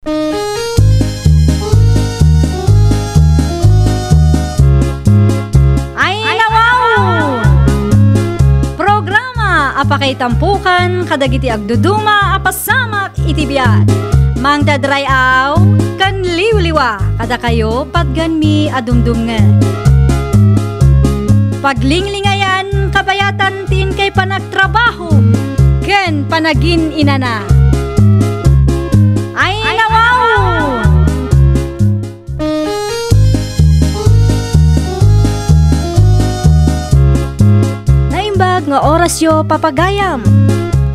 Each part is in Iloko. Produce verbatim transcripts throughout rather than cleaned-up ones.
Ayna wow! Programa a pakaitampukan kadagiti agduduma a pasamak iti biag. Mangted ray-aw ken liwliwa kadakayo patgenmi a dumdumngeg. Paglinglingayan kabayatan ti inkay panagtrabaho ken panagin-inana. Ayna wow! Naimbag nga orasyo, papagayam.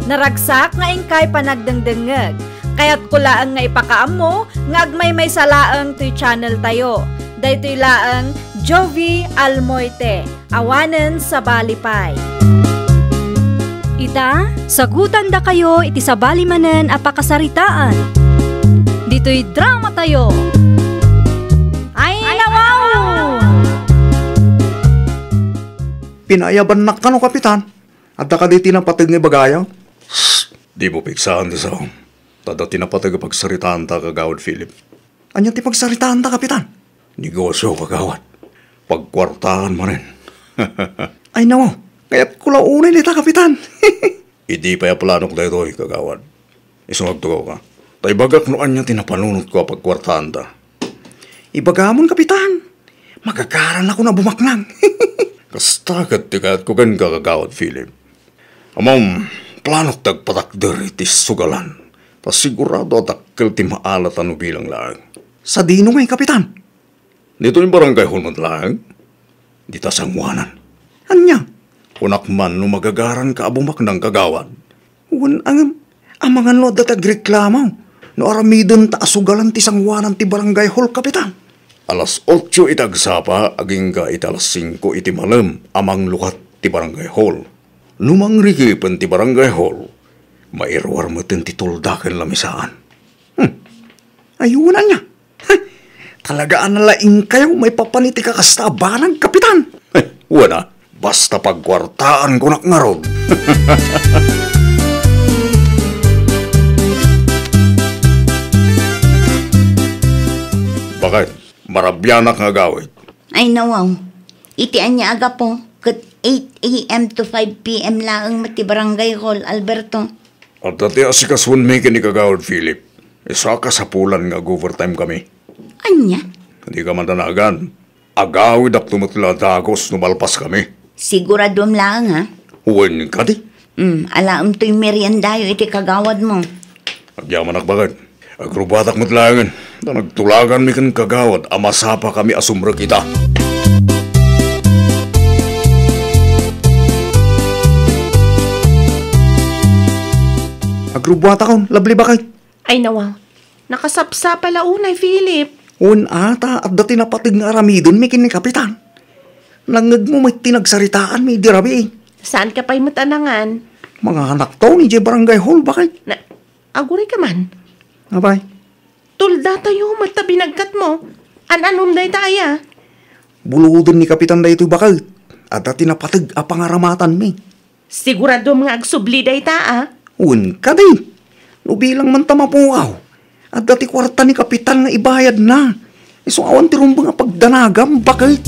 Naragsak nga inkay panagdengdengngeg. Kayatko laeng nga ipakaammo nga agmaymaysa laeng toy channel tayo. Daytoy laeng Jovi Almoite. Awanen sabali pay. Ita, sagutandakayo iti sabali manen a pakasaritaan. Ditoy drama tayo. Ayna wow! Pinaayabannak kano, Kapitan? Adda kadi ti napateg nga ibagayam? Shh! Dimo pigsaan ti saom. Ta adda ti napateg a pagsaritaanta, Kagawad Philip. Ania ti pagsaritaanta, Kapitan? Negosyo, Kagawad. Pagkuartaan manen. Ayna wow, kayatko la unay dayta, Kapitan. Idi pay a planok daytoy, Kagawad. Isu nga agtugawka. Ta ibagak no ania ti napanunotko a pagkuartaanta. Ibagamon, Kapitan. Magagaranakon a bumaknang. Kasta ket ti kayatko kenka, Kagawad Philip. Ammom, planok ti agpatakder iti sugalan. Ta sigurado a dakkel ti maalat a nubilang laeng. Sadino ngay, Kapitan? Ditoy Barangay Hall met laeng. Dita sangoanan. Ania? Kunak man no magagaranka a bumaknang, Kagawad. Wen, ngem, amangan no adda ti agreklamo no aramidenta a sugalan ti sangoanan ti Barangay Hall, Kapitan. Alas otso iti agsapa agingga iti alas singko iti malem a manglukat ti Barangay Hall. No mangrikipen ti Barangay Hall, mairuar meten ti tolda ken lamisaan. Hmm. Ayuna nia. Talaga a nalaingkayo maipapan iti kakasta a banag, Kapitan. Wen a, basta pagkuartaan kunak ngarud. Bakit? Marabianak nga agawid. Ayna wow. Iti ania a gapu, ket eight a m to five p m laeng met ti Barangay Hall, Alberto. Adda ti asikasuenmi ken ni Kagawad Philip. Isu a kasapulan nga ag-overtime kami. Ania? Dika man danagan. Agawidakto met la a dagus no malpaskami. Siguradom laeng, ha? Wen kadi? Hmm, alaem toy meriendayo iti kagawadmo. Agyamanak, bakit? Agrubatak met laengen, ta nagtulaganmi ken kagawad a masapakami a sumrek ita. Agrubuatakon, Lovely, bakit? Ayna wow. Nakasapsapa la unay, Philip. Wen a, ta adda ti napateg nga aramidenmi ken ni Kapitan. Nangngegmo met ti nagsaritaanmi idi rabii. Saanka pay met a nangan? Manganakto idiay barangay hall, bakit? Na, agurayka man. Apay? Toldatayo met ta binagkatmo. An-anom dayta aya? Buloden ni Kapitan daytoy, bakit? Adda ti napateg a pangaramatanmi. Siguradom nga agsubli dayta, a? Wen kadi. No bilang man ta mapukaw, adda ti kuarta ni Kapitan nga ibayadna. Isu awan ti rumbeng a pagdanagam, bakit?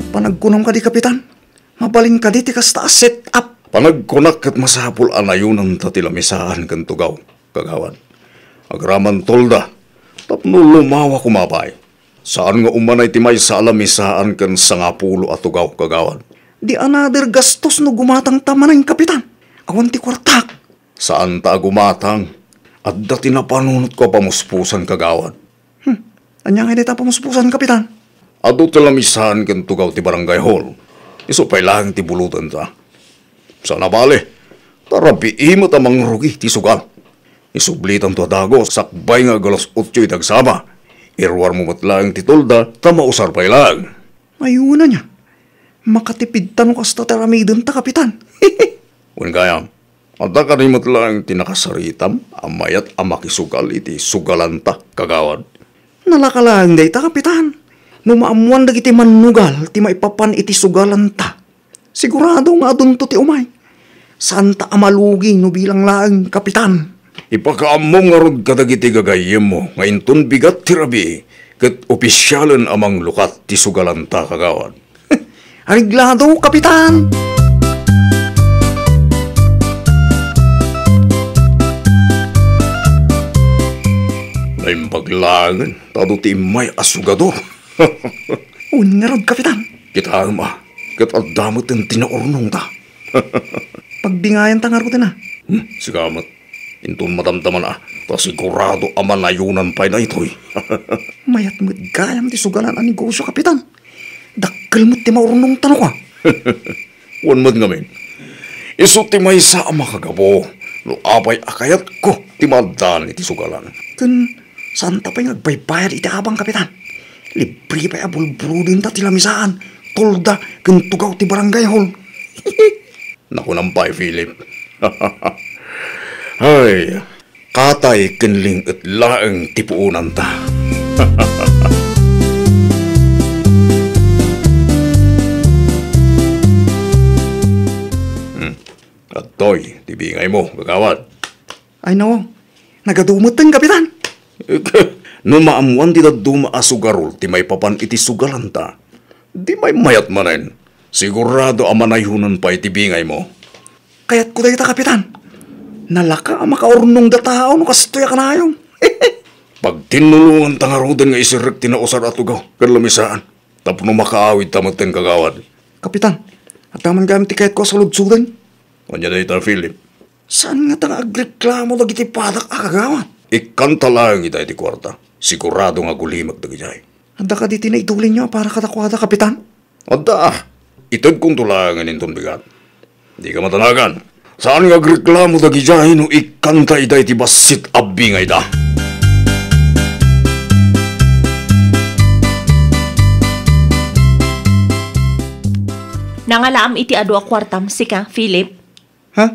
Panagkunam kadi, Kapitan? Mabalin kadi ti kasta a set up? Panagkunak ket masapul a nayonanta ti lamisaan ken tugaw, kagawad. Agraman tolda, tapno lumawa koma pay. Saan nga umanay ti maysa a lamisaan ken sangapulo a tugaw, kagawad. Di another gastos no gumatangta manen, Kapitan. Awan ti kuartak. Saanta a gumatang. Adda ti napanunotko a pamuspusan, kagawad. Hmm. Ania ngay dayta a pamuspusan, Kapitan? Adu ti lamisaan ken tugaw ti barangay hall. Isu pay laeng ti bulodenta. Saan a bale, ta rabii met a mangrugi ti sugal. Isublitanto a dagus sakbay nga ag-alas otso iti agsapa. Iruarmo met laeng ti tolda ta mausar pay laeng. Ayuna nia. Makatipidta no kasta ti aramidenta, Kapitan. Wen gayam, adda kadi met laeng ti nakasaritam a mayat a makisugal iti sugalanta, kagawad? Nalaka laeng dayta, Kapitan. No maammoan dagiti mannugal ti maipapan iti sugalanta, Sigurado nga adunto ti umay. Saanta a malugi no bilang laeng, Kapitan. Ipakaammom ngarud kadagiti gagayyemmo nga inton bigat ti rabii ket opisialen a manglukat ti sugalanta, kagawad. Areglado, Kapitan! Naimbag laengen, ta adu ti immay a sugador. Wen ngarud, Kapitan. Kitaem a, ket adda met ti naurnongta. Pagbingayanta ngaruden a. Hmm, sika met. Inton madamdamana, ta sigurado a manayonan pay daytoy. Mayat met gayam ti sugalan a negosio, Kapitan. Dakkel met ti maurnongta no kua. Wen met ngamin, isu ti maysa a makagapu no apay a kayatko ti maaddaan iti sugalan. Ken saanta pay nga agbaybayad iti abang, Kapitan. Libre pay a bulbulodenta ti lamisaan, tolda, ken tugaw ti barangay hall. Nakunam pay, Philip. Ay, katay ken ling-et laeng ti puonanta. Hmm. Adtoy ti bingaymo, kagawad. Ay, no. Nagadu metten, Kapitan. No maammoan ti dadduma a sugarol ti maipapan iti sugalanta, di maymayat manen. Sigurado a manayonan pay ti bingaymo. Kayatko dayta, Kapitan. Nalaka a makaurnongda tao no kastoy a kanayon. Pagtinnulonganta ngaruden nga isirrek ti nausar a tugaw ken lamisaan tapno makaawidta metten, kagawad. Kapitan, adda man gayam ti kayatko a saludsoden. Ania dayta, Philip? Saan ngata nga agreklamo dagiti padak a kagawad? Ikkanta laeng ita iti kuarta. Sigurado nga agulimek dagidiay. Adda kadi ti naitulinyo a para kadakuada, Kapitan? Adda. Itedkonto laengen inton bigat. Dika madanagan. Saan nga agreklamo dagidiay no ikkanta ida iti bassit a bingayda. Nangalaam iti adu a kuartam, sika, Philip? Ha?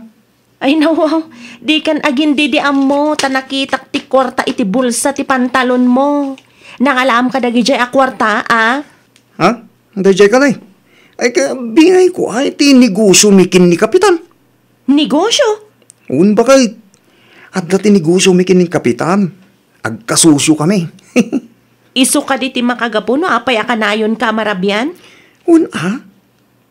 Ay, nawaw, dikan agin-didiammo, ta nakitak ti kuarta iti bulsa ti pantalonmo. Nangalaam kadagidiay a kuarta, a? Ha? Daydiay kadi? Ay, ka, bingayko ay ti negosio mi ken ni Kapitan. Negosio? Wen, baket. Adda ti negosio mi ken ni Kapitan. Agkasosyokami. Isu kadi ti makagapu no apay a kanayonka a marabian? Wen a,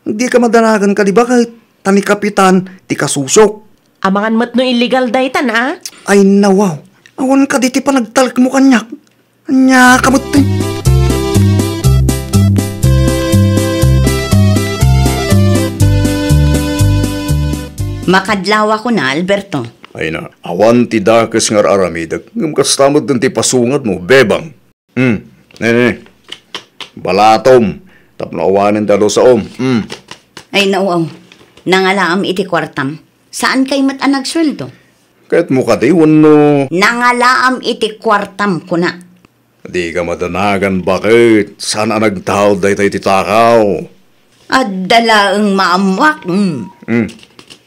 dika madanagan kadi baket, ta ni Kapitan ti kasosyok. Amangan met no illegal daytan a? Ay, nawaw. Awan kadi ti panagtalekmo kaniak. Ania ka met ti? Makadlaw a kuna, Alberto. Ay na, awan ti dakes nga ar-aramidek, ngem kasta met ti pasungadmo, Bebang. Hmm, ne, ne, ne. Balatom, tapno awanen ti adu a saom. Hmm. Ay, nawaw. Nangalaam iti kuartam. Saankay met a nagsueldo? Kayatmo kadi wenno? Nangalaam iti kuartam, kuna. Dika madanagan, baket. Saan a nagtaud dayta iti takaw. Adda laeng maammuak, mm. Hmm.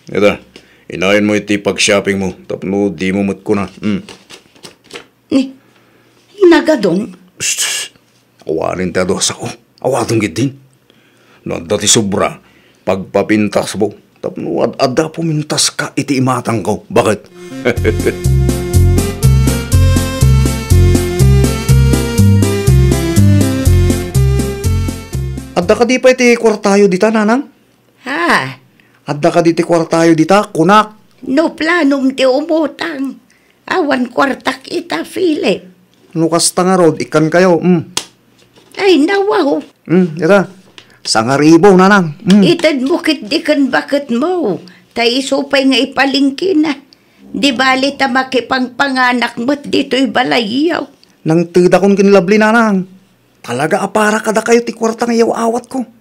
Ita, inayonmo iti pag-shoppingmo, tapno dimo met kuna. Hmm. Ni, nagadun? Shh, shh. Awanen ti adu a sao. Awaten ketdin. No adda ti sobra, pagpapintasmo. Tapno ad-adda pumintaska iti imatangko. Baket? Adda kadi pay ti kuartayo dita, nanang? Ha? Adda kadi ti kuartayo dita, kunak? No planom ti umutang, awan kuartak ita, Philip. No kasta ngarud, ikkankayo, mm. Ay, nawaw. Mm, ita. Sangaribo, nanang. Mm. Itedmo ketdi ken baketmo. Ta isu pay nga ipalengkena. Di bali ta makipangpanganak met ditoy balayyo. Nangtedakon ken Lovely, nanang. Talaga a para kadakayo ti kuarta nga iyaw-awatko.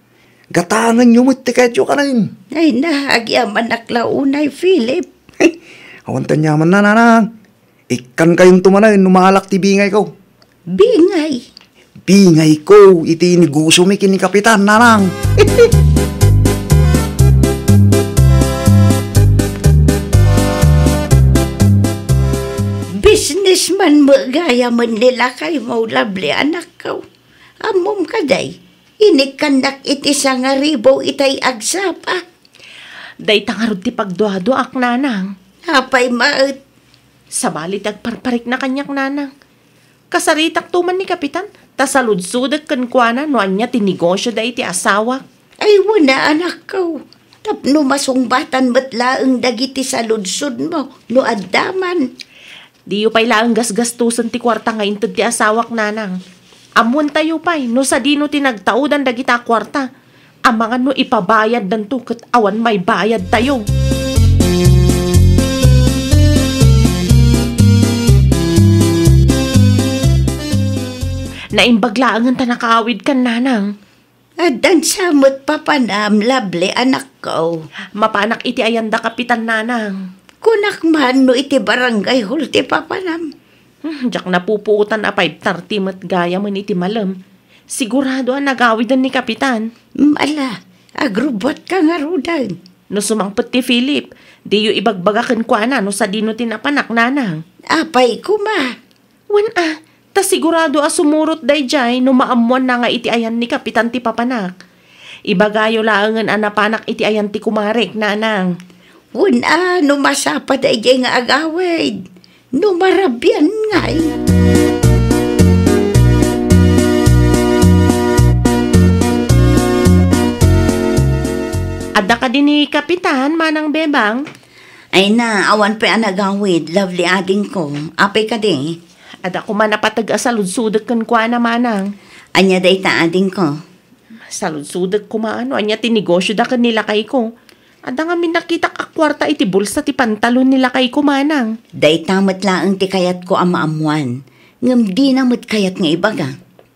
Gatangenyo met ti kayatyo kanen. Ay na, agyamanak la unay, Philip. Awan ti aniamanna, nanang. Ikkankayonto manen no maalak ti bingayko. Bingay? Bingayko iti negosyo mi ken ni Kapitan, nanang. Businessman met gayam ni lakaymo, Lovely, anakko. Ammom kadi? Inikkannak iti sangaribu itay agsapa. Dayta ngarud ti pagduaduaak, nanang. Apay met? Sabali ti agparparikna kaniak, nanang. Kasaritakto man ni Kapitan, ta saludsodek kenkuana no ania ti negosio da iti asawak. Ay, wen a, anakko. Tapno masungbatan met laeng dagiti saludsodmo no adda man. Diyo pay laeng gasgastosen ti kuarta nga inted ti asawak, nanang. Ammoentayo pay no sadino ti nagtaudan dagita a kuarta. Amangan no ipabayaddanto ket awan maibayadtayo. Naimbag laengen ta nakaawidkan, nanang. Addan sa met papanam, Lovely, anakko. Mapanak iti ayan da Kapitan, nanang. Kunak man no iti barangay hall ti papanam. Hmm, diak napupuotan a five thirty met gayamen iti malem. Sigurado a nagawiden ni Kapitan. Ala, agrubbuatka ngaruden. No sumangpet ti Philip, diyo ibagbaga kenkuana no sadino ti napanak, nanang. Apay koma. Wen a, ta sigurado a sumurot daydiay no maammoanna nga iti ayan ni Kapitan ti papanak. Ibagayo laengen a napanak iti ayan ti kumarek, nanang. Wen a, no masapa daydiay nga agawid. No marabian ngay. Adda kadi ni Kapitan, Manang Bebang? Ay na, awan pay a nagawid, Lovely, adingko. Apay kadi? Adda koma napateg a saludsodek kenkuana, manang. Ania dayta, adingko? Saludsodek koma no ania ti negosio da ken ni lakayko. Adda ngamin nakitak a kuarta iti bulsa ti pantalon ni lakayko, manang. Dayta met laeng ti kayatko a maammoan, ngem dina met kayat nga ibaga.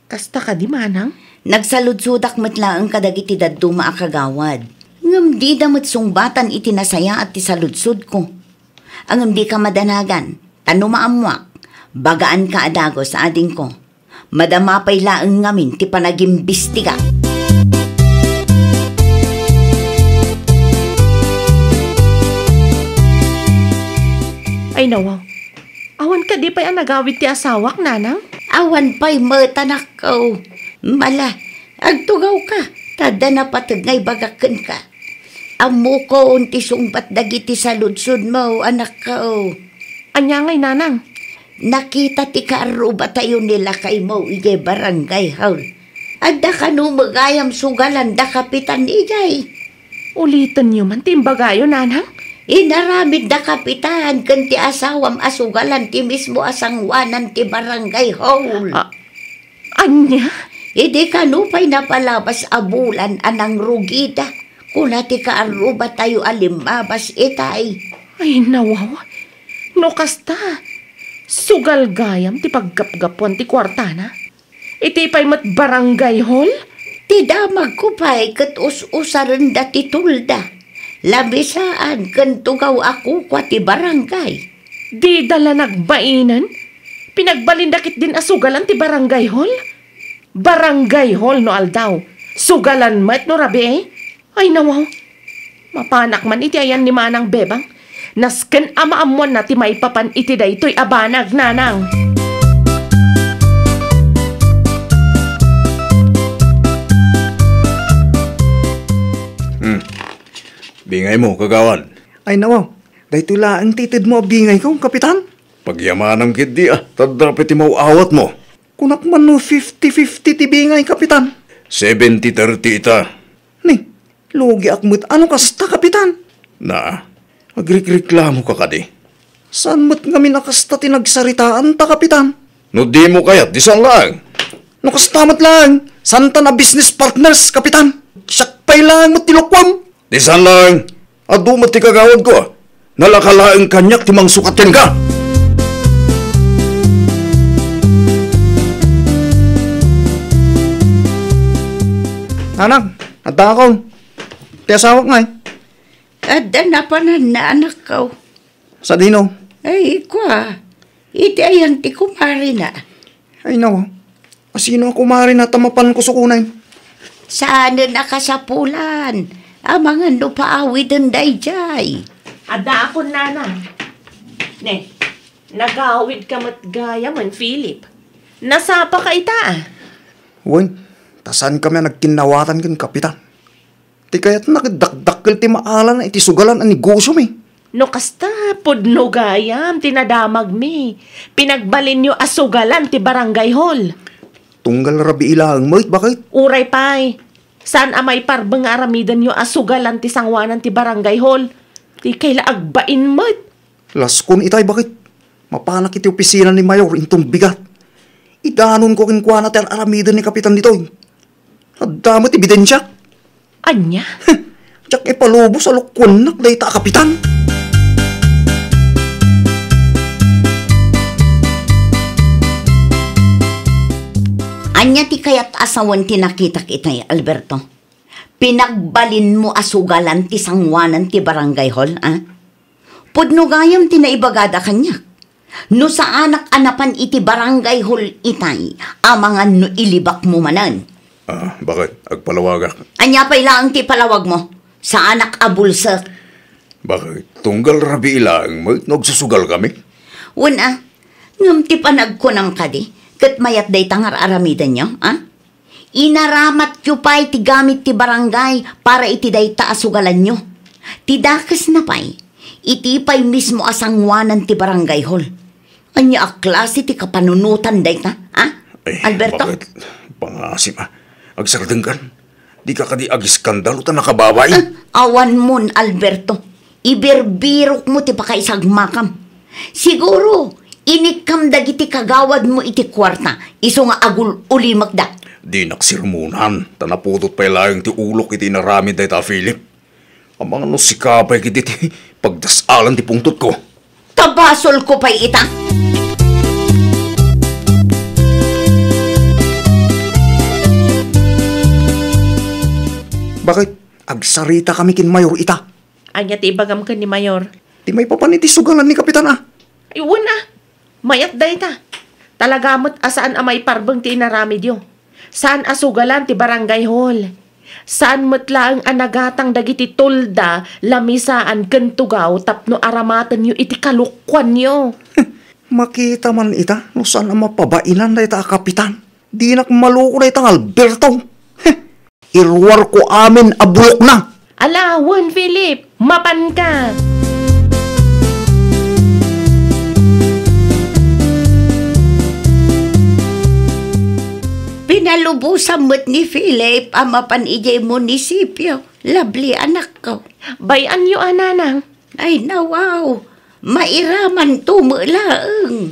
Kasta kadi, manang? Nagsaludsodak met laeng kadagiti dadduma a kagawad, ngem dida met sungbatan iti nasayaat ti saludsodko. Ngem dika madanagan, ta no maammoak, bagaanka a dagus, adingko. Madama pay laeng ngamin ti panagimbistiga. Ay, nawaw. Awan kadi pay a nagawid ti asawak, nanang? Awan pay met, anakko. Mala, agtugawka, ta adda napateg nga ibagak kenka. Ammokon ti sungbat dagiti saludsodmo, anakko. Ania ngay, nanang? Nakita ti kaarrubatayo ni lakaymo idiay barangay hall. Adda kano met gayam sugalan da Kapitan idiay? Ulitenyo man ti imbagayo, nanang. Inaramid da Kapitan ken ti asawam a sugalan ti mismo a sangoanan ti barangay hall. A-, ania? Idi kano pay napalabas a bulan a nangrugida, kuna ti kaarrubatayo a limmabas itay. Ay, nawaw. No kasta, sugal gayam ti paggapgapuan ti kuartana. Iti pay met barangay hall? Ti damagko pay ket us-usarenda ti tolda. Lamisaan ken tugaw a kukua ti barangay. Dida la nagbainen? Pinagbalinda ketdin a sugalan ti barangay hall? Barangay hall no aldaw. Sugalan met no rabii. Ay, nawaw. Mapanak man iti ayan ni Manang Bebang. Nasken a maammoanna ti maipapan iti daytoy a banag, nanang. Hmm. Bingaymo, kagawad. Ay, nawaw. Daytoy laeng ti itedmo a bingayko, Kapitan. Pagyamanam ketdi, a, ta adda pay ti maw-awatmo. Kunak man no fifty fifty ti bingay, Kapitan. Seventy thirty ita. Ni, lugiak met a no kasta, Kapitan. Na, agrikreklamoka kadi? Saan met ngamin a kasta ti nagsaritaanta, Kapitan? No dimo kayat, di saan laeng. No kasta met laeng, saantan a business partners, Kapitan. Siak pay laeng met ti lukuam. Di saan laeng. Adu met ti kagawadko. Nalaka laeng kaniak ti mangsukat kenka. Nanang, addaakon. Ti asawak ngay? Adda napananna, anakko. Sadino? Ay, kua. Iti ayan ti kumarina. Ay, nawa. Asino a kumarina ta mapan kusukunan? Saanen a kasapulan. Amangan no paawiden daydiay. Addaakon, nanang. Ne, nagawidka met gayamen, Philip. Nasapaka ita, a. Wen, Ta saankami a nagkinnawatan ken Kapitan. Ti kayatna ket dakdakkel ti maalaen iti sugalan a negosiomi. No kasta, pudno gayam ti nadamagmi. Pinagbalinyo a sugalan ti barangay hall. Tunggal rabii laeng met, baket. Uray pay, saan a maiparbeng nga aramidenyo a sugalan ti sangoanan ti barangay hall. Ti kayla agbain met. Laskon itay, baket. Mapanak iti opisina ni Mayor inton bigat. Idanonko kenkuana ti ar-aramiden ni Kapitan ditoy. Adda met ebidensia. Ania? Diak ipalubos a lokoennak dayta a kapitan. Ania ti kayat a sawen ti nakitak itay, Alberto? Pinagbalinmo a sugalan ti sangoanan ti barangay hall, a? Pudno gayam ti naibagada kaniak. No saanak a napan iti barangay hall itay, amangan no ilibakmo manen. Ah, baket? Agpalawagak. Ania pay laeng ti ipalawagmo? Saanak a bulsek. Baket? Tunggal rabii laeng met no agsusugalkami? Wen a, ngem ti panagkunam kadi, ket mayat dayta nga ar-aramidenyo, a? Inaramatyo pay ti gamit ti barangay para iti dayta a sugalanyo. Ti dakesna pay, iti pay mismo a sangoanan ti barangay hall. Ania a klase ti kapanunotan dayta, a? Eh, Alberto? Baket? Pangasim, a. Agsardengkan. Dika kadi agiskandalo ta nakababain? Ah, awanmon, Alberto. Ibirbirokmo ti pakaisagmakam. Siguro, inikkam dagiti kagawadmo iti kuarta, isu nga agul-ulimekda. Dinak sermonan, ta napudot pay laeng ti ulok iti inaramid dayta a Philip. Amangan no sika pay ketdi ti pagdas-alan ti pungtotko. Ta basolko pay ita. Baket? Agsaritakami ken Mayor ita. Ania ti ibagam ken ni Mayor? Ti maipapan iti sugalan ni Kapitan, a. Ay, wen a. Mayat dayta. Talaga met a saan a maiparbeng ti inaramidyo. Saan a sugalan ti barangay hall. Saan met laeng a nagatang dagiti tolda, lamisaan ken tugaw tapno aramatenyo iti kalokuanyo. Makita man ita no saan a mapabainan dayta a kapitan. Dinak maloko dayta nga Alberto. Heh, iruarko amin a bulokna. Ala, wen, Philip, mapanka. Pinalubosan met ni Philip a mapan idiay munisipio. Lovely, anakko. Bay-anyo a, nanang. Ay, nawaw. Mairamanto met laeng.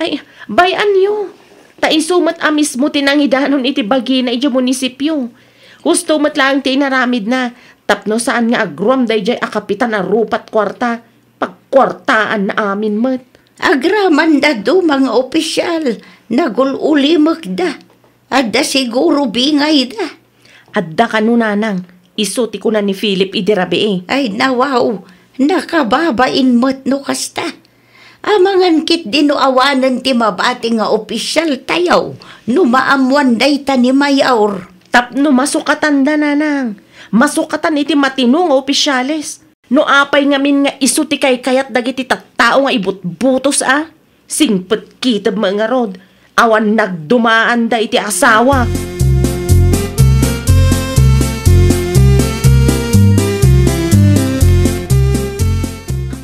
Ay, bay-anyo. Ta isu met a mismo ti nangidanon iti bagina idiay munisipio. Husto met laeng ti inaramidna, tapno saan nga agruam daydiay a kapitan a rupa't kuarta. Pagkuartaanna amin met. Agramanda duma nga opisyal, nagul-ulimekda. Adda siguro bingayda. Adda kano, nanang, isu ti kuna ni Philip idi rabii. Ay, nawaw, nakababain met no kasta. Amangan ketdi no awanen ti mabati nga opisyaltayo no maammoan dayta ni Mayor. Tapno masukatanda, nanang. Masukatan iti matino nga opisyales. No apay ngamin nga isu ti kaykayat dagiti tattao nga ibutbutos a, singpet kitem met ngarud, awan nagdumaanda iti asawa.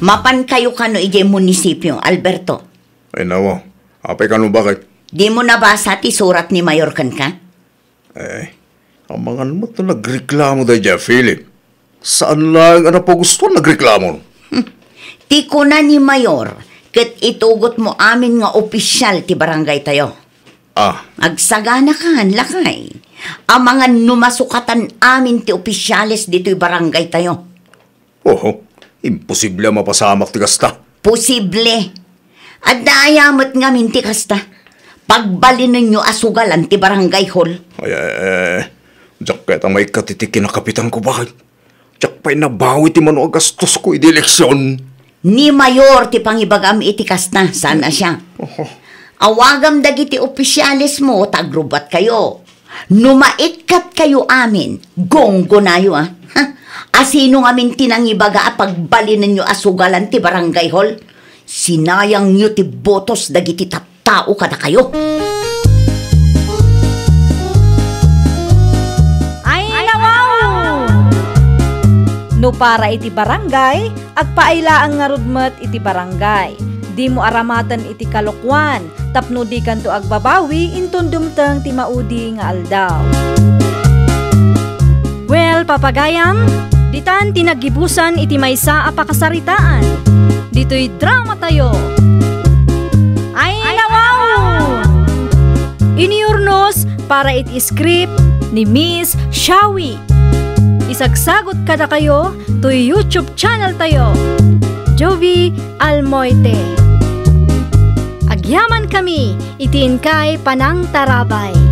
Mapankayo kano idiay munisipio, Alberto? Ay, nawa. Apay kano, baket? Dimo nabasa ti surat ni Mayor kenka? Eh, amangan met no nagreklamo daydiay a Philip. Saan laeng a napagustuan nagreklamo. Hmm. Ti kuna ni Mayor, ket itugotmo amin nga opisyal ti barangaytayo. Ah. Agsaganakan, lakay. Amangan no masukatan amin ti opisyales ditoy barangaytayo. Oho, imposible a mapasamak ti kasta. Posible. Adda aya met ngamin ti kasta? Pagbalinenyo a sugalan ti barangay hall. Ay, ay, ay, ay. Diak kayat a maikkat iti kinakapitanko, baket? Diak pay nabawi ti mano a gastosko idi eleksion. Ni Mayor ti pangibagam iti kasta, saan a siak. Oho. Awagam dagiti opisyalesmo ta agrubbuatkayo. No maikkat kayo amin, gunggonayo, a. Ha? Asino ngamin ti nangibaga a pagbalinenyo a sugalan ti barangay hall? Sinayangyo ti botos dagiti tattao kadakayo. Para iti barangay, agpaay laeng ngarud met iti barangay. Dimo aramaten iti kalokuan, tapno dikanto agbabawi inton dumteng ti maudi nga aldaw. Well, papagayam, ditan ti naggibusan iti maysa a pakasaritaan. Ditoy drama tayo. Ay, nawaw! Iniurnos para iti script ni Miss Shawi. Isagsagot kadakayo toy YouTube channel tayo, Jovi Almoite. Agyaman kami iti inkay panangtarabay.